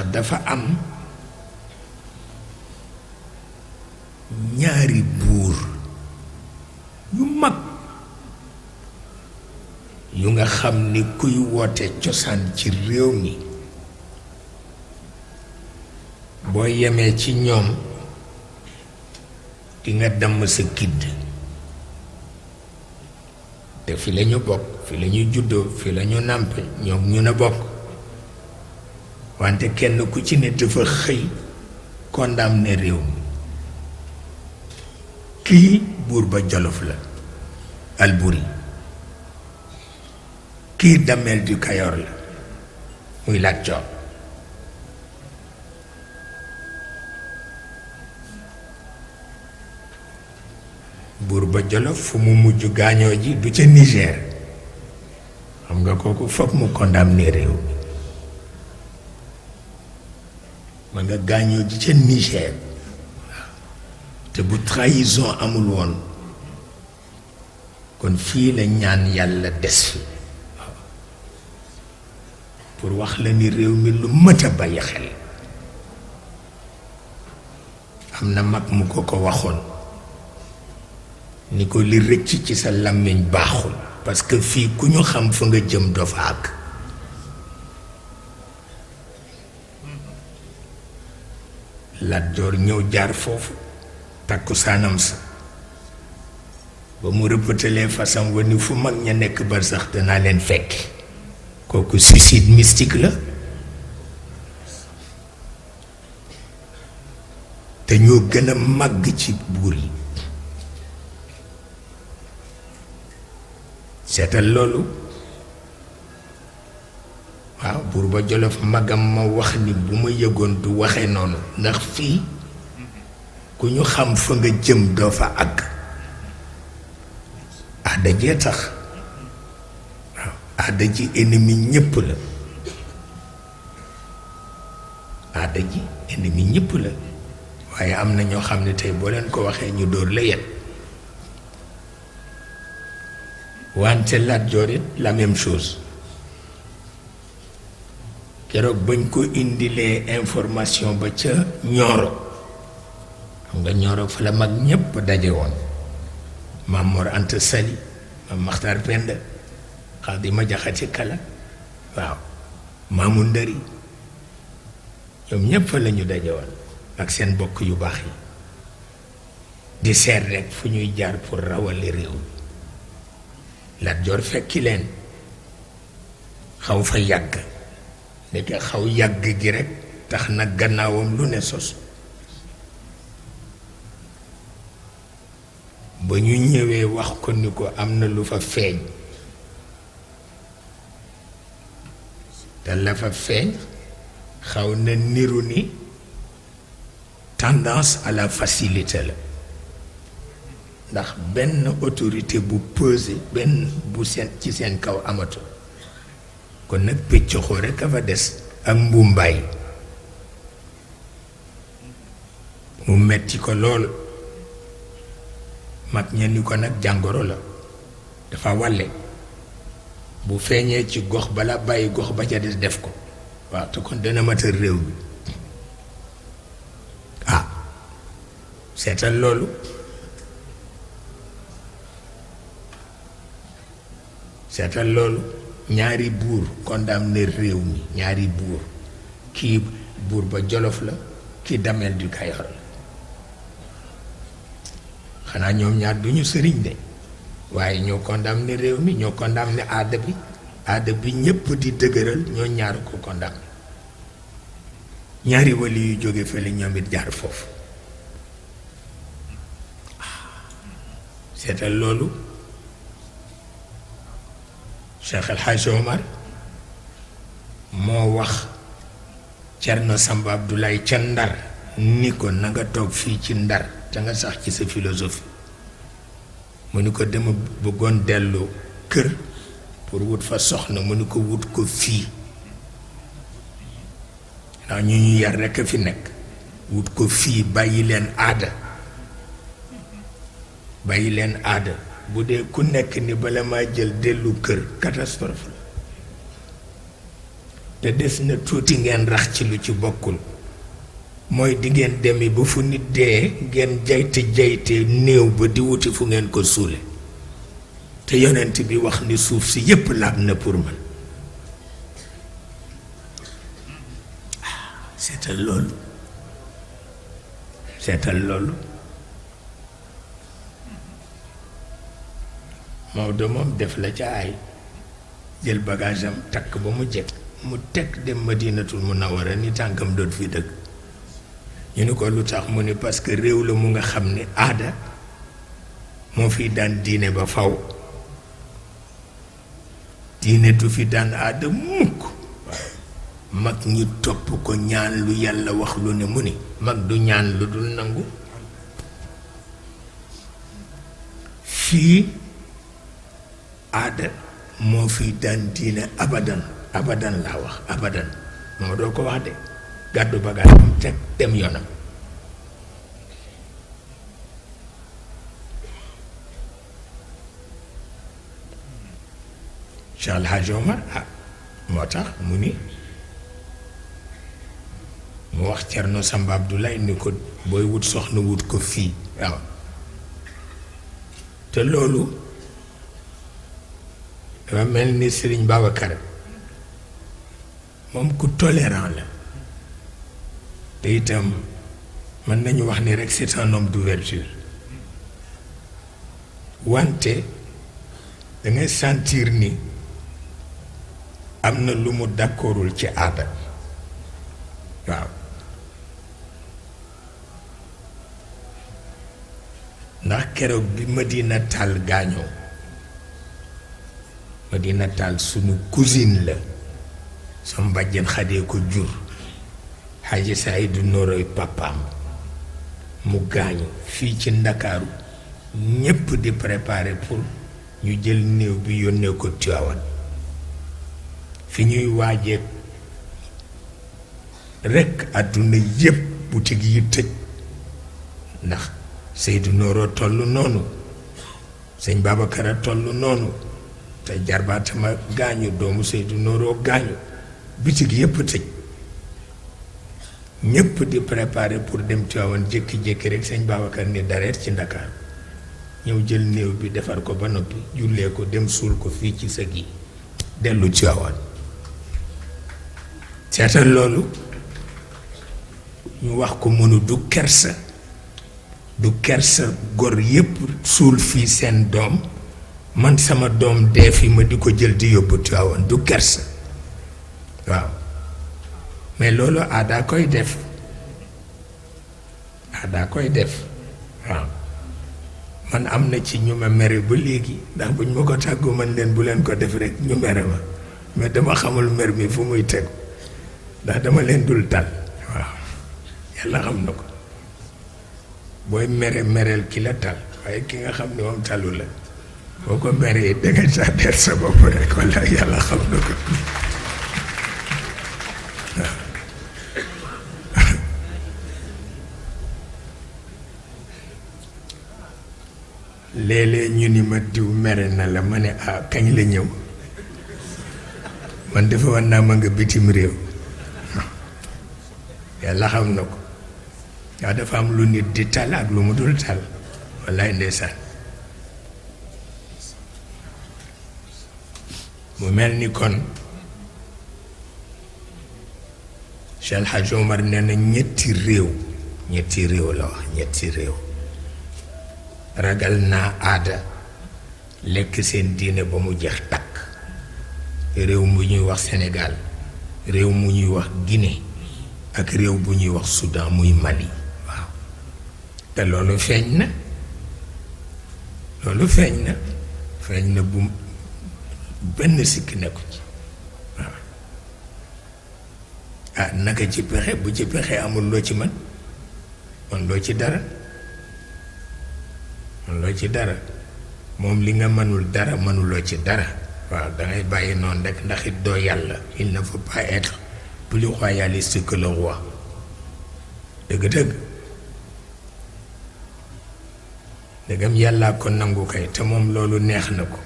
dafa am ñaari buur yu mag yu nga xam ni kuy woote cosaan ci réew mi boo yemee ci ñoom di nga damm sa kidd te fi lañu bokk fi lañu juddoo fi lañu nàmpe ñoom ñu na bokk wante kenn ku ci ne dafa xëy condamné réew mi kii buur ba Jolof la Alburi kii Damel du Kayor la muy Lat Joor buur ba Jolof fu mu mujj gaañoo ji du ca Niger xam nga kooku foog mu condamné réew mi ma nga gaañoo ji ca Niger te bu trahison amul woon kon fii la ñaan yàlla des fi pour wax la ni réew mi lu mët a bàyyi xel am na mag mu ko waxoon ni ko li rëcc ci sa làmmiñ baaxul parce que fii ku ñu xam fa nga jëm doo fa àgg Lat Joor ñëw jaar foofu takku saanam sa ba mu rëppatalee fasam wa ni fu mag ña nekk bar sax danaa leen fekki kooku suicide mystique la te ñoo gën a màgg ci buur yi seetal loolu waaw buur ba Jolof magam ma wax ni bu ma yëgoon du waxe noonu ndax fii ku ñu xam fa nga jëm doo fa àgg aada jee tax waaw aada ji ennemi ñépp la aada ji ennemi ñépp la waaye am na ñoo xam ne tey boo leen ko waxee ñu dóor la yet wante Lat Joor it la même chose keroog bañ ko indilee information ba ca Ñooro xam nga Ñooro fa la mag ñépp daje woon Maam Mor Anta Sali Maam Maxtaar Penda Xaadima Jaxate Kala waaw Maamu Ndëri ñoom ñépp fa la ñu daje woon ak seen bokk yu baax yi di seet rekk fu ñuy jaar pour rawale réew mi Lat Joor fekki leen xaw fa yàgg ndeke xaw yàgg gi rekk tax na gannaawam lu ne sos ba ñu ñëwee wax ko ni ko am na lu fa feeñ te la fa feeñ xaw na niru ni tendance à la facilité la ndax benn autorité bu pesé benn bu seen ci seen kaw amatu kon nag pëccoxoo rekk a fa des ak mbumbaay mu metti ko lool mag ña ni ko nag jàngoro la dafa wàlle bu feeñee ci gox bala bàyyi gox ba ca des def ko waaw te kon dana matal réew mi ah seetal loolu seetal loolu ñaari buur condamné réew mi ñaari buur kii buur ba Jolof la kii Damel du Kayor la xanaa ñoom ñaar duñu sëriñ de waaye ñoo condamné réew mi ñoo condamné aada bi ñépp di dëgëral ñoo ñaar ko condamné ñaari wali yu jóge fële ñoom it jaar foofu seetal loolu Cheikh El Hadj Omar moo wax Cerno Samba Abdoulaye ca Ndar ni ko na nga toog fii ci Ndar te nga sax ci sa philosophie mu ni ko dama bëggoon dellu kër pour wut fa soxna mu ni ko wut ko fii ndax ñu yar rekk a fi nekk wut ko fii bàyyi leen aada bu dee ku nekk ni bala maa jël dellu kër catastrophe la te des na tuuti ngeen rax ci lu ci bokkul mooy di ngeen demi ba fu nit dee ngeen jayte néew ba di wuti fu ngeen ko suule te yonent bi wax ni suuf si yépp laab na pour man seetal loolu Maodo moom def la ca ay jël bagage am takk ba mu jekk mu teg dem Madinatul Munawwara ni tànkam doot fi dëgg ñu ni ko lu tax mu ni parce que réew la mu nga xam ne aada moo fi daan diine ba faw diine du fi daan aada mukk mag ñi topp ko ñaan lu yàlla wax lu ne mu ni mag du ñaan lu dul nangu fii aada moo fi daan diine abadan laa wax abadan moo doo ko wax de gàddu bagaas am teg dem yoonam Cheikh El Hadj Omar moo tax mu ni mu wax Cerno Samba Abdoulaye ni ko booy wut soxna wut ko fii waaw te loolu dafa mel ni Serigne Babacar moom ku tolérant la te itam mën nañu wax ni rek c'est un homme d'ouverture wante da ngay sentir ni am na lu mu d'accordul ci aada waaw ndax keroog bi Madina Tall gaañoo Madina Tall sunu cousine la sama bàjjen Xadee ko jur Xaaji Saydu Nooroy papaam mu gaañu fii ci Ndakaaru ñépp di préparer pour ñu jël néew bi yónnee ko Tiwaawan fi ñuy waajee rekk àdduna yépp boutique yi tëj ndax Seydou Nooro tollu noonu sëñ Babacar a tollu noonu te jarbaatama gaañu doomu Seydou Nooro gaañu boutique yépp tëj ñépp di préparer pour dem Tiwaawan jékki-jékki rek sëñ Babacar ni dareet ci Ndakaar ñëw jël néew bi defar ko ba noppi jullee ko dem suul ko fii ci sëg yi dellu Tiwaawan seetal loolu ñu wax ko mënu du kersa gor yépp suul fii seen doom man sama doom dee fi ma di ko jël di yóbbu Tiwaawan du kersa waaw mais loolu aadaa koy def waaw man am na ci ñu ma mere ba léegi ndax buñ ma ko tàggu man leen bu leen ko def rek ñu mere ma mais dama xamul mer mi fu muy tegu ndax dama leen dul tal waaw yàlla xam na ko booy mereel ki la tal waaye ki nga xam ne moom talu la boo ko meree danga ca der sa bopp rek walla yàlla xam na ko léeg-léeg ñu ni ma diw mere na la ma ne kañ la ñëw man dafa war naa ma nga bitim réew yàlla xam na ko waaw dafa am lu nit di tal ak lu mu dul tal wallaay ndeysaan mu mel ni kon Cheikh El Hadj Omar nee na ñetti réew la wax ñetti réew ragal naa aada lekk seen diine ba mu jeex takk réew mu ñuy wax Sénégal réew mu ñuy wax Guinée ak réew bu ñuy wax Soudan muy Mali waaw te loolu feeñ na bu benn sikk nekku ci waaw naka ci pexe bu ci pexe amul loo ci man loo ci dara moom li nga mënul dara mënuloo ci dara waaw dangay bàyyi noonu rek ndax it doo yàlla il ne faut pas être plus royaliste que le roi dëgg-dëgg dëggam yàllaa ko nangu kay te moom loolu neex na ko